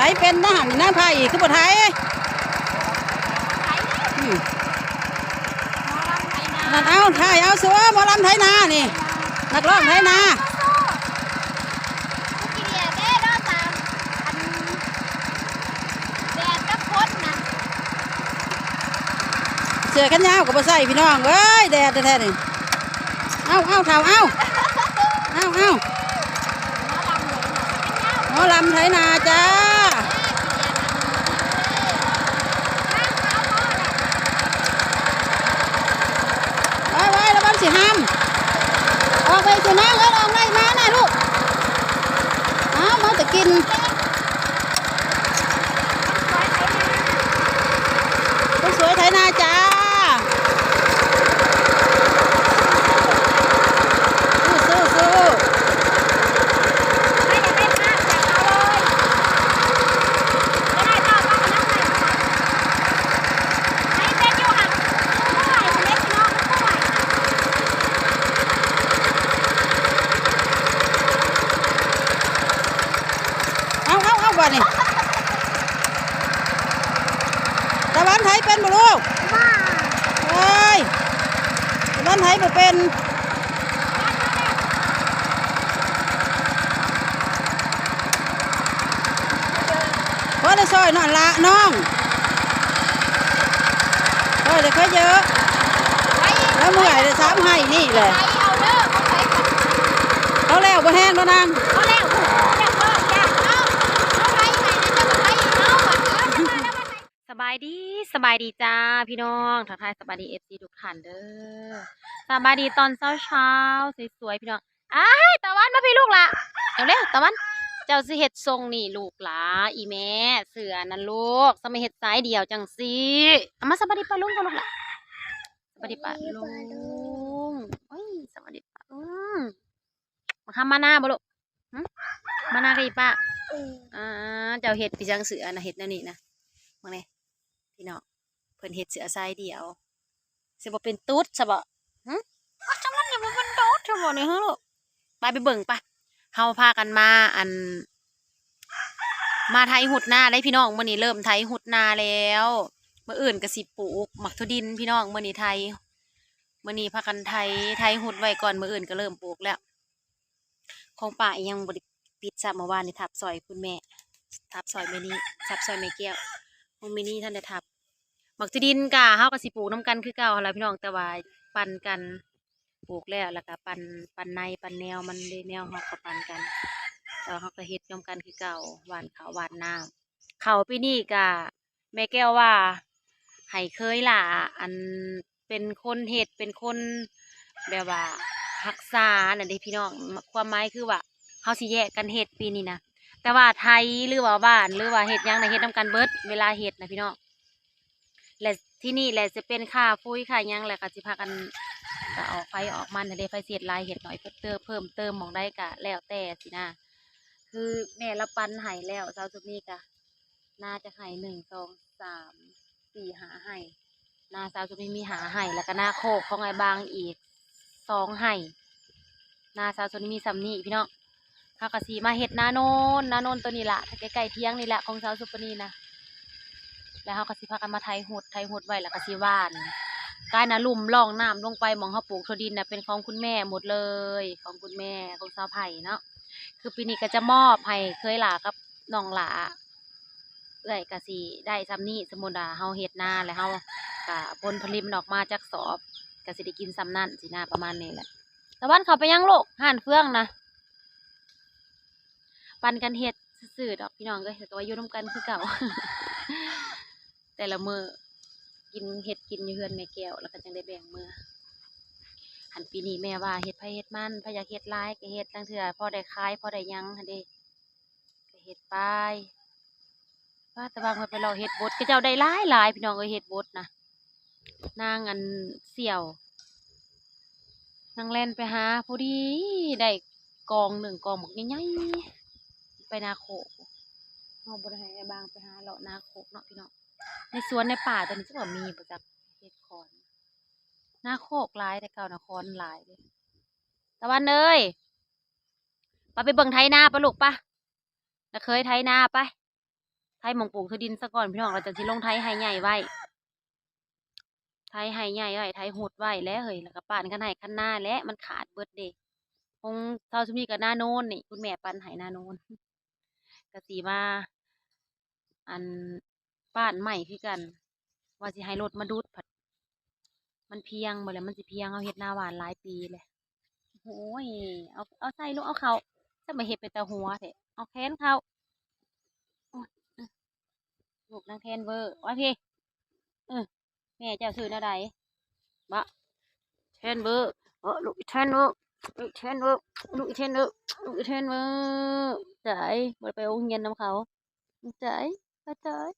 ไถเป็นนะหั่น นางไผคือบ่ไถ อืม นั่น เอา ไถเอา สัว หมอลำไถนานี่ นักร้องไถนา เสื้อแขนยาวก็บ่ใส่ พี่น้องเอ้ย แดดแท้ๆ นี่ เอา เอา เฒ่า เอา เอา เอา หมอลำไถนาจ้า ไว้ๆ ระวังสิห้าม ออกไปสินางเอ้ย ออกไปมานะลูก เอา มาแต่กิน คนสวยไถนาจ้า สู้ๆ สู้ๆ ใครอยากได้ภาพอยากเอาเลย ก็ได้ภาพมาก็นับไป ให้เป็นอยู่หั่น ผู้ไหวเล็กน้องผู้ไหว เอา เอา เอา บาดนี้ ตะวันไถเป็นบ่ลูก เอ้ย ตะวันไถบ่เป็น พอได้ซอยนั่นละน้อง เออ เดี๋ยวค่อยเยอะ แล้วเมื่อยเลย สามไฮ่นี่แหละ เอาแล้ว บ่แห้งแล้วนาง เอาแล้ว เอาแล้ว เอาแล้ว เอาแล้ว เอาไว้ให้นะ เจ้าก็ไว้เอา สบายดี สบายดีจ้าพี่น้อง ทักทายสบายดี เอฟซี ทุกท่านเด้อ สบายดีตอนเช้าๆ สวยๆ พี่น้อง อ้าย ตะวันมาพี้ลูกหล่า เร็วๆ ตะวัน เจ้าสิเฮ็ดทรงนี่ลูกหล่า อีแม่ เสื้อนั่นลูก สมัยเฮ็ดสายเดี่ยวจังซี่ เอามาสบายดีป้าลุงก่อนลูกหล่า สบายดีป้าลุง โอ้ย สบายดีป้าลุง มาคำมาหน้าบ่ลูก หึ มานากับอีป้า เออ อ่า เจ้าเฮ็ดไปจั่งเสื้อนะ เฮ็ดแนวนี้นะ เบิ่งแหน่ พี่น้อง เพิ่นเฮ็ดเสื้อสายเดี่ยว สิบ่เป็นตุ๊ดซะบ่ หึ จั่งมันนี่บ่เป็นตุ๊ดซะบ่นี่ หึลูก ไป ไปเบิ่งไป เฮาพากันมา อัน มาไถฮุดนาได้พี่น้อง มื้อนี้เริ่มไถฮุดนาแล้ว มื้ออื่นก็สิปลูกหมากถั่วดินพี่น้อง มื้อนี้ไถ มื้อนี้พากันไถ ไถฮุดไว้ก่อน มื้ออื่นก็เริ่มปลูกแล้ว ของป้ายังบ่ได้ปิดซ้ำ เมื่อวานนี้ทับซอยคุณแม่ ทับซอยแม่นี้ ทับซอยแม่แก้ว ของแม่นี้ทันได้ทับ หมากถั่วดินกะ เฮากะสิปลูกนำกันคือเก่าหั้นล่ะพี่น้อง แต่ว่าปั่นกัน ปลูกแล้ว แล้วกะปั่น ปั่นในปั่นแนวมันเด้ แนวเฮากะปั่นกัน แต่ว่าเฮากะเฮ็ดนำกันคือเก่า หว่านข้าวหว่านน้ำ ข้าวปีนี้กะ แม่แก้วว่าให้เคยหล้า อัน เป็นคนเฮ็ด เป็นคนแบบว่ารักษานั่นเด้พี่น้อง ความหมายคือว่าเฮาสิแยกกันเฮ็ดปีนี้นะ แต่ว่าไถ หรือว่าหว่าน หรือว่าเฮ็ดหยังนะ เฮ็ดนำกันเบิด เวลาเฮ็ดนะพี่น้อง และทีนี้แหละสิเป็นค่าปุ๋ยค่าหยัง แล้วกะสิพากัน กะออกไผออกมันนั่นเด้ ไผสิเฮ็ดหลายเฮ็ดน้อย เพิ่มเติม เพิ่มเติมหม่องใดกะแล้วแต่ซี้นะ คือแม่ละปั่นให้แล้ว สาวสุนีกะ นาจักไฮ่ หนึ่ง สอง สาม สี่ ห้า ไฮ่ นาสาวสุนีมีห้าไฮ่ แล้วกะนาโคกของอ้ายบางอีกสองไฮ่ นาสาวสุนีมีส่ำนี้พี่น้อง เฮากะสิมาเฮ็ดนาโนน นาโนนโตนี้ล่ะ ใกล้ๆเถียงนี่แหละ ของสาวสุปนีนะ แล้วเฮากะสิพากันมาไถฮุด ไถฮุดไว้ แล้วกะสิหว่าน กายนะลุ่มร่องน้ำลงไปหม่องเฮาปลูกถั่วดินนะ เป็นของคุณแม่หมดเลย ของคุณแม่ ของสาวไผ่เนาะ คือปีนี้กะจะมอบให้เคยหล้ากับน้องหล้า เอื้อยกะสิได้ส่ำนี้ สมมุติว่าเฮาเฮ็ดนาแล้วเฮากะผลผลิตมันออกมาจักสอบ กะสิได้กินส่ำนั้นซี้นะ ประมาณนี้แหละ ตะวันเข้าไปยังลูก ห่านเฟืองนะ ปั่นกันเฮ็ดซื่อๆดอกพี่น้องเอ้ย แต่กะว่าอยู่นำกันคือเก่า แต่ละมื้อกิน เฮ็ดกินอยู่เฮือนแม่แก้ว แล้วกะจั่งได้แบ่งมื้อ หั้นปีนี้แม่ว่าเฮ็ดไผเฮ็ดมัน ไผอยากเฮ็ดหลายกะเฮ็ด ลางเทื่อพอได้ขาย พอได้หยังหั้นเด้ กะเฮ็ดไป ว่าแต่ว่าเพิ่นไปเลาะเฮ็ดบด เขาเจ้าได้หลายๆ พี่น้องเอ้ย เฮ็ดบดนะ นางอันเสี่ยว นางแล่นไปหา พอดีได้กองหนึ่ง กองบักใหญ่ๆ ไปนาโคก เฮาบ่ได้ให้อ้ายบางไปหาเลาะนาโคกเนาะพี่น้อง ในสวนในป่าตอนนี้จักว่ามีบ่จัก เห็ดขอน นาโคกหลายแต่เก่านะ ขอนหลายเด้ ตะวันเอ้ย ปะ ไปเบิ่งไถนาปะลูกปะ น้าเขยไถนาไป ໝອງປູກທີ່ດິນສາກ່ອນພີ່ນ້ອງ ແລ້ວຈັ່ງຊິລົງໄຖໄຮ່ໃຫຍ່ໄວ້ ໄຖໄຮ່ໃຫຍ່ໄວ້ ໄຖຫົດໄວ້ແຫຼະເຮີ້ຍ ແລ້ວກໍປ້ານຄັນໄຮ່ຄັນນາແຫຼະ ມັນຂາດເບິດເດ້ ຂອງຊາວຊຸມນີ້ກໍນາໂນນນີ້ ຄຸນແມ່ປັນໃຫ້ນາໂນນ ກໍຊິມາ ອັນ ປ້ານໃໝ່ຄືກັນ ວ່າຊິໃຫ້ລົດມາດຸດ ພັດມັນພຽງບໍ່ແຫຼະ ມັນຊິພຽງ ເຮົາເຮັດນາຫວານຫຼາຍປີແຫຼະ ໂອ້ຍ ເອົາ ເອົາໃສ່ລູກ ເອົາເຂົ້າ ຊະມາເຮັດເປັນຕາຫົວແທ້ ເອົາແຂນເຂົ້າ ໂອ້ຍ ອື ລູກນາງແທນເວີ ໂອ້ຍ ເອີ ແມ່ເຈົ້າຊື່ແນວໃດ ບະ ແທນເວີ ເອີ ລູກອີແທນເວີ ລູກອີແທນເວີ ລູກອີແທນເວີ ລູກອີແທນເວີ ຕາຍ ບໍ່ໄດ້ໄປໂຮງຮຽນນຳເຂົາ ຕາຍ ຕາຍ ຕາຍ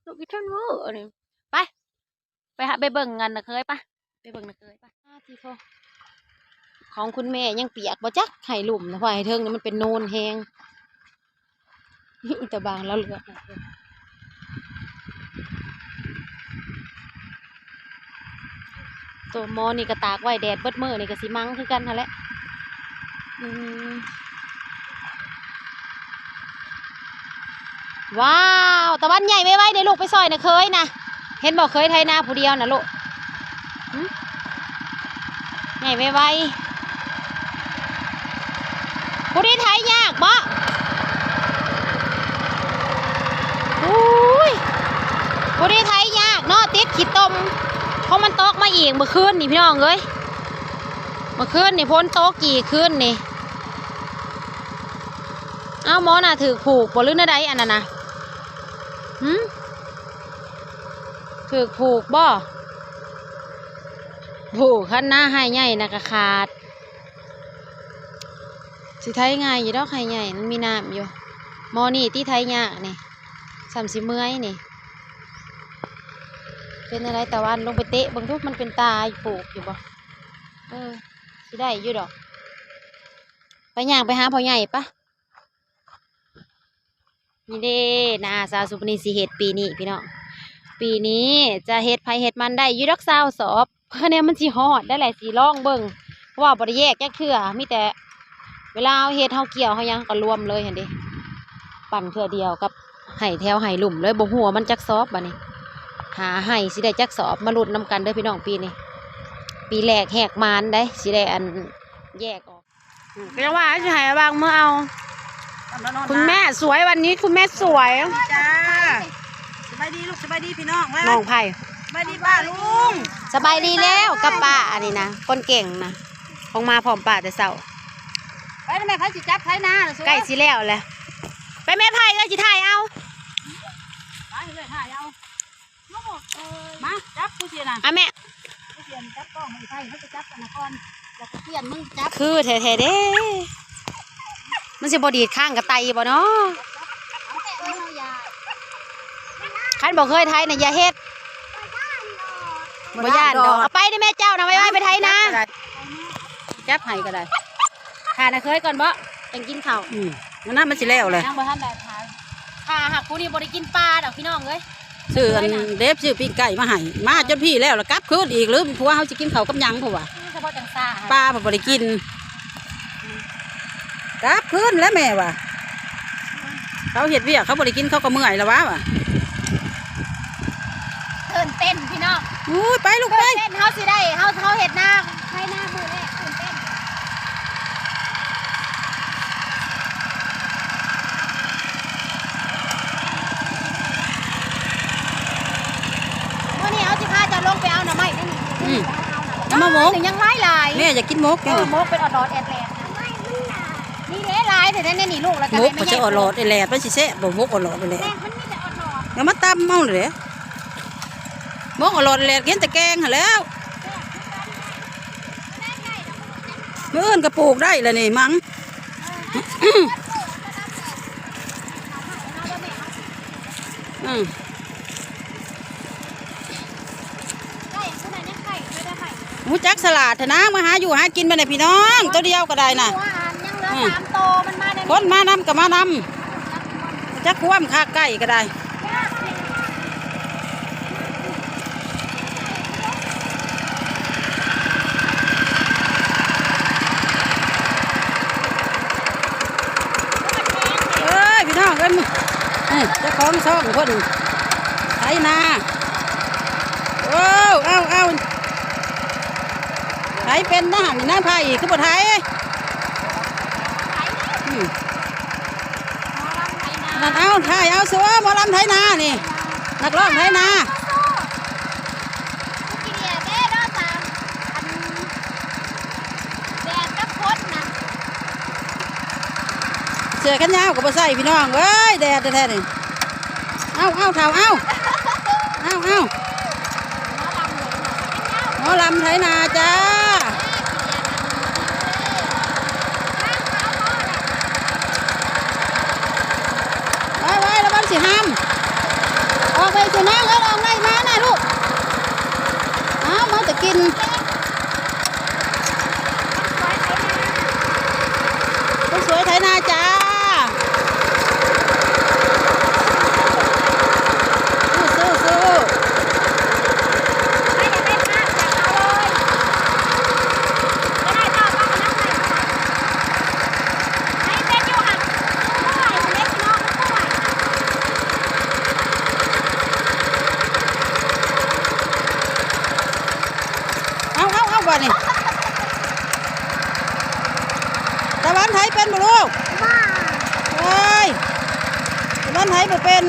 ລູກອີແທນເວີ ອັນນີ້ ໄປ ໄປຫາ ໄປເບິ່ງອັນນະເຄີຍ ໄປ ໄປເບິ່ງນະເຄີຍ ໄປ ອ້າ ຕິໂທ ຂອງຄຸນແມ່ຍັງປຽກບໍ່ຈັກ ໄຮ່ລຸ່ມນະ ເພາະໄຮ່ເທິງນີ້ມັນເປັນໂນນແຮງ ມີແຕ່ບາງລາວເລືອກ ໂຕໝໍນີ້ກໍຕາກໄວ້ແດດເບິດມື້ນີ້ກໍຊິມັງຄືກັນຫັ້ນແຫຼະ ອືມ ວ້າວ ຕາວັນໃຫຍ່ໄວໆ ເດ້ລູກ ໄປຊ່ອຍນະເຄີຍນະ ເຫັນບໍ່ ເຄີຍໄຖນາຜູ້ດຽວນະລູກ ຫຶ ໃຫຍ່ໄວໆ ຜູ້ນີ້ໄຖຍາກບໍ ໂອ້ຍ ຜູ້ນີ້ໄຖຍາກເນາະ ຕິດຂີ້ຕົມ ເພາະມັນຕົກມາອີກເມື່ອຄືນນີ້ພີ່ນ້ອງເອີຍ ເມື່ອຄືນນີ້ຝົນຕົກອີກ ຄືນນີ້ ເອົ້າ ໝໍນະຖືກຜູກບໍ່ ຫຼືແນວໃດອັນນັ້ນນະ ຫຶ ຖືກຜູກບໍ່ ໂອ້ ຄັນນາໄຮ່ໃຫຍ່ນະກະຂາດ ຊິໄຖງ່າຍຢູ່ດອກ ໄຮ່ໃຫຍ່ມັນມີນ້ຳຢູ່ ໝໍນີ້ຕິໄຖຍາກນີ້ ສ່ຳຊິເມື່ອຍນີ້ ເປັນຈັ່ງໃດຕາວັນ ລົງໄປເຕະເບິ່ງດູ ມັນເປັນຕາປູກຢູ່ບໍ່ ເອີ ຊິໄດ້ຢູ່ດອກ ໄປ ຍ່າງໄປຫາພໍ່ໃຫຍ່ປະ. ນີ້ເດ້ ນາສາວສຸພະນີຊິເຮັດປີນີ້ພີ່ນ້ອງ ປີນີ້ຈະເຮັດໃຜເຮັດມັນໄດ້ຢູ່ດອກຊາວສອບ ຄະແນນມັນຊິຮອດໄດ້ແຫຼະ ຊິລອງເບິ່ງ ເພາະວ່າບໍ່ໄດ້ແຍກຈັກເທື່ອ ມີແຕ່ເວລາເຮົາເຮັດ ເຮົາກ່ຽວ ເຮົາຫຍັງ ເຮົາກໍລວມເລີຍຫັ້ນເດ້ ປັ່ນເທື່ອດຽວກັບໄຮ່ແຖວໄຮ່ລຸ່ມເລີຍ ບໍ່ຮູ້ວ່າມັນຈັກສອບບາດນີ້ ຫາໄຮ່ຊິໄດ້ຈັກສອບ ມາລຸ້ນນຳກັນເດີພີ່ນ້ອງ ປີນີ້ ປີແລກແຮກມານໄດ໋ ຊິໄດ້ອັນແຍກອອກ. ອືມ ກໍຍັງວ່າຊິໃຫ້ວາງມືເອົາ ນອນນອນ ຄຸນແມ່ສວຍ ວັນນີ້ຄຸນແມ່ສວຍ ສະບາຍດີຈ້າ ສະບາຍດີລູກ ສະບາຍດີພີ່ນ້ອງ ນ້ອງໃຜ ສະບາຍດີປ້າລຸງ ສະບາຍດີແລ້ວກັບປ້າ ອັນນີ້ນະ ຄົນເກັ່ງນະ ອອກມາພ້ອມປ້າແຕ່ເຊົ້າ ໄປແມ່ ໃຜຊິຈັບໄຖນາ ໃກ້ຊິແລ້ວແຫຼະ ໄປແມ່ໄຜ ເອື້ອຍຊິຖ່າຍເອົາ ໄປເອື້ອຍຖ່າຍເອົາ. ມາ ຈັບຜູ້ເສຍນະ ອ່ະແມ່ ຜູ້ເສຍນະຈັບກ້ອງໃຫ້ໄປ ເຮົາຈະຈັບອັນນະກ່ອນ ແລ້ວກໍປ່ຽນ ມຶງຈັບ ຄືແທ້ໆເດ້ ມັນຊິບໍ່ດີດຄາງກະໄຕບໍ່ເນາະ ຄັນບໍ່ເຄີຍໄຖນະຢ່າເຮັດ ບໍ່ຢ້ານດອກ ເອົາໄປເດີແມ່ເຈົ້ານະ ໄວໆ ໄປໄຖນາ ຈັບໃຫ້ກໍໄດ້ ຖ້ານະເຄີຍກ່ອນເບາະ ຈັ່ງກິນເຂົ້າ ອືມ ມັນນະ ມັນຊິແລ້ວແຫຼະ ຍັງບໍ່ທັນໄດ້ຖ່າຍ ຖ້າຫາກຜູ້ນີ້ບໍ່ໄດ້ກິນປາດອກພີ່ນ້ອງເອີຍ ຊື້ອັນເດັບ ຊື້ປີ້ງໄກ່ມາໃຫ້ ມາຈົນພີ້ແລ້ວ ແລ້ວກັບຄືນອີກ ຫຼືຜົວເຮົາຊິກິນເຂົ້າກັບຫຍັງ ເພາະວ່າ ສະເພາະຈັ່ງຊາ ປາບໍ່ໄດ້ກິນ ກັບຄືນແລ້ວແມ່ວ່າ ເຂົາເຮັດວຽກ ເຂົາບໍ່ໄດ້ກິນ ເຂົາກໍເມື່ອຍແລ້ວຫວາ ວ່າ ຕື່ນເຕັ້ນພີ່ນ້ອງ ອູ້ຍ ໄປລູກໄປ ຕື່ນເຕັ້ນ ເຮົາຊິໄດ້ ເຮົາ ເຮົາເຮັດນາ ໄຖນາມື້ແລກ ຕື່ນເຕັ້ນ ມື້ນີ້ເຮົາຊິພາເຈົ້າລົງໄປເອົາໜໍ່ໄມ້ໄດ້ນີ້ ອືມ ເອົາມາໝົກ ຍັງຫຼາຍໆ ແມ່ຢາກກິນໝົກ ເອີ ໝົກເປັນອອດໆແອດແລດ ນີ້ເດ້ຫຼາຍແທ້ໆ ນີ້ລູກ ແລ້ວກໍ ໝົກ ໃຫ້ແມ່ໃຫຍ່ ເຂົາຈະອອດໆແອດແລດ ມັນຊິແຊບບໍ່ ໝົກອອດໆແອດແລດ ແມ່ນ ມັນມີແຕ່ອອດໆ ເອົາມາຕຳເອົາເດ້ ໝົກອະຫຼອດແຫຼດ ກິນແຕ່ແກງຫັ້ນແຫຼ້ວ ມື້ອື່ນກໍປູກໄດ້ລະນີ້ມັງ ອືມ ຮູ້ຈັກສະຫຼາດເຖາະນາງ ມາຫາຢູ່ຫາກິນບັດນີ້ພີ່ນ້ອງ ໂຕດຽວກໍໄດ້ນະ ຍັງເຫຼືອສາມໂຕ ມັນມາແນວນີ້ ຄົນມານຳກໍມານຳ ຈັກຄວາມຄາກໄກ່ກໍໄດ້ ເອີຍ ພີ່ນ້ອງເອີຍ ເຈົ້າຂອງຊ່ອງເພິ່ນໄຖນາ. ໂອ້ ເອົາ ເອົາ ໃຜເປັນນະຫັ້ນ ນາງໄພຄືບໍ່ໄຖ? ອືມ ນັ້ນ ເອົາ ຖ່າຍເອົາ ສວຍ ໝໍລຳໄຖນານີ້ ນັກຮ້ອງໄຖນາ. ເສື້ອແຂນຍາວກໍບໍ່ໃສ່ ພີ່ນ້ອງເອີຍ ແດດແທ້ໆນີ້. ເອົາ ເອົາ ເຖົ້າ ເອົາ ເອົາ ເອົາ ໝໍລຳໄຖນາຈ້າ. ໄວໆ ລະວັງຊິຫ້າມ ອອກໄປຊິນາງເອີຍ ອອກໄປມານະລູກ. ເອົາ ມາແຕ່ກິນ ຄົນສວຍໄຖນາຈ້າ. ສູ້ໆໆ. ເອົາ ເອົາ ເອົາ ບາດນີ້ ຕາວັນໄຖເປັນບໍ່ລູກ? ເອີຍ ຕາວັນໄຖບໍ່ເປັນ.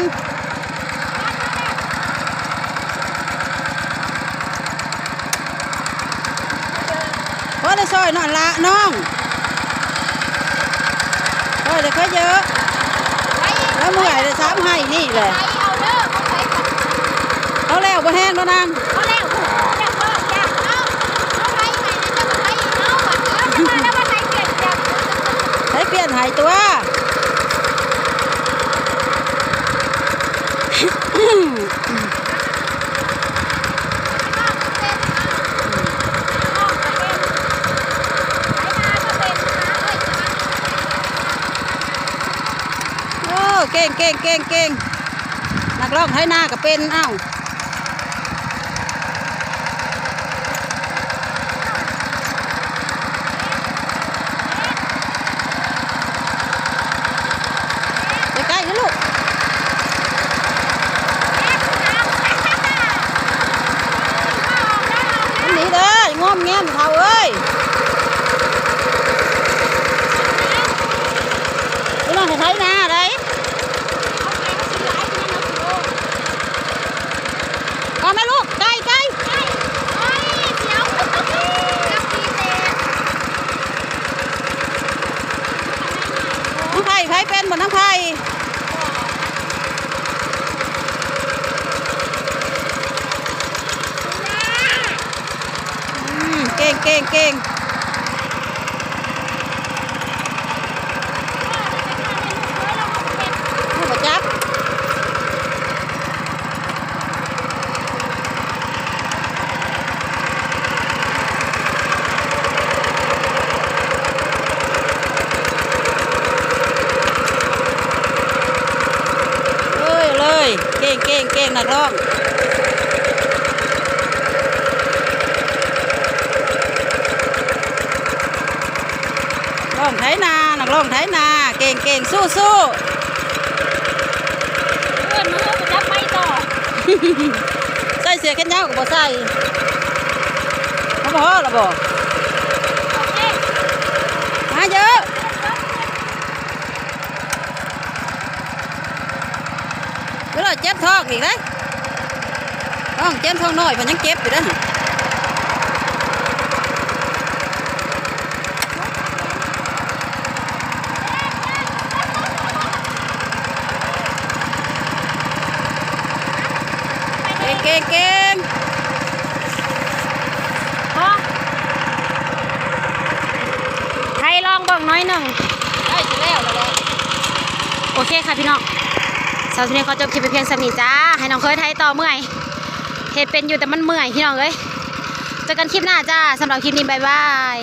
ພໍໄດ້ຊ່ອຍໜ້ອຍລະນ້ອງ ຊ່ອຍໄດ້ຄ່ອຍເຢີະ ລະເມື່ອຍ ໄດ້ສາມໄຮ່ນີ້ແຫຼະ. ເອົາແລ້ວບໍ່ແຮງແລ້ວນາງ ເອົາແລ້ວ ເອົາແລ້ວ ເອົາແລ້ວ ເອົາໄປໃຫ້ເຈົ້າໄປເອົາ ເອົາ ເອົາ ເອົາ ໄປປ່ຽນໃຫ້ຕົວະ. ໂອ້ ເກັ່ງໆໆໆ ນັກຮ້ອງໄຖນາກໍເປັນ ເອົ້າ. ໃກ້ໆ ເດີລູກ ອັນນີ້ເດີ ງອມແງມເຖົ້າເອີຍ ພີ່ນ້ອງ ໃຫ້ໄຖນາໄດ໋. ເອົາແມ່ລູກ ໄກ່ ໄກ່ ນ້ອງໄຜ່ ໃຜເປັນບໍ່ ນ້ອງໄຜ່? ອືມ ເກັ່ງ ເກັ່ງ ເກັ່ງ. ເຮົາບໍ່ຈັບ ເອີຍ ເລີຍ ເກັ່ງ ເກັ່ງ ເກັ່ງ ນັກຮ້ອງ. ຮ້ອງໄຖນາ ນັກຮ້ອງໄຖນາ ເກັ່ງໆ ສູ້ໆ. ເອີ້ນມາເຮີ້ ຈັບໄມຕໍ່ ໃສ່ເສື້ອແຂນຍາວກໍບໍ່ໃສ່ ມັນບໍ່ພໍລະບໍ່? ໂອເຄ ມາເຢີະ. ເວລາເຈັບທ້ອງອີກເດ້ ທ້ອງເຈັບ ທ້ອງນ້ອຍເພິ່ນຍັງເຈັບຢູ່ເດ້. ເກັ່ງໆໆ ໄທລອງເບິ່ງໜ້ອຍໜຶ່ງ ໃກ້ຊິແລ້ວແລ້ວແຫຼະ. ໂອເຄຄ່ະພີ່ນ້ອງ ສຳລັບຄລິບນີ້ຂໍຈົບຄລິບໄປພຽງສ່ຳນີ້ຈ້າ ໃຫ້ນ້ອງເຄີຍໄທຕໍ່ ເມື່ອຍ ເຮັດເປັນຢູ່ແຕ່ມັນເມື່ອຍ ພີ່ນ້ອງເອີຍ. ເຈີກັນຄລິບໜ້າຈ້າ ສຳລັບຄລິບນີ້ ບາຍບາຍ.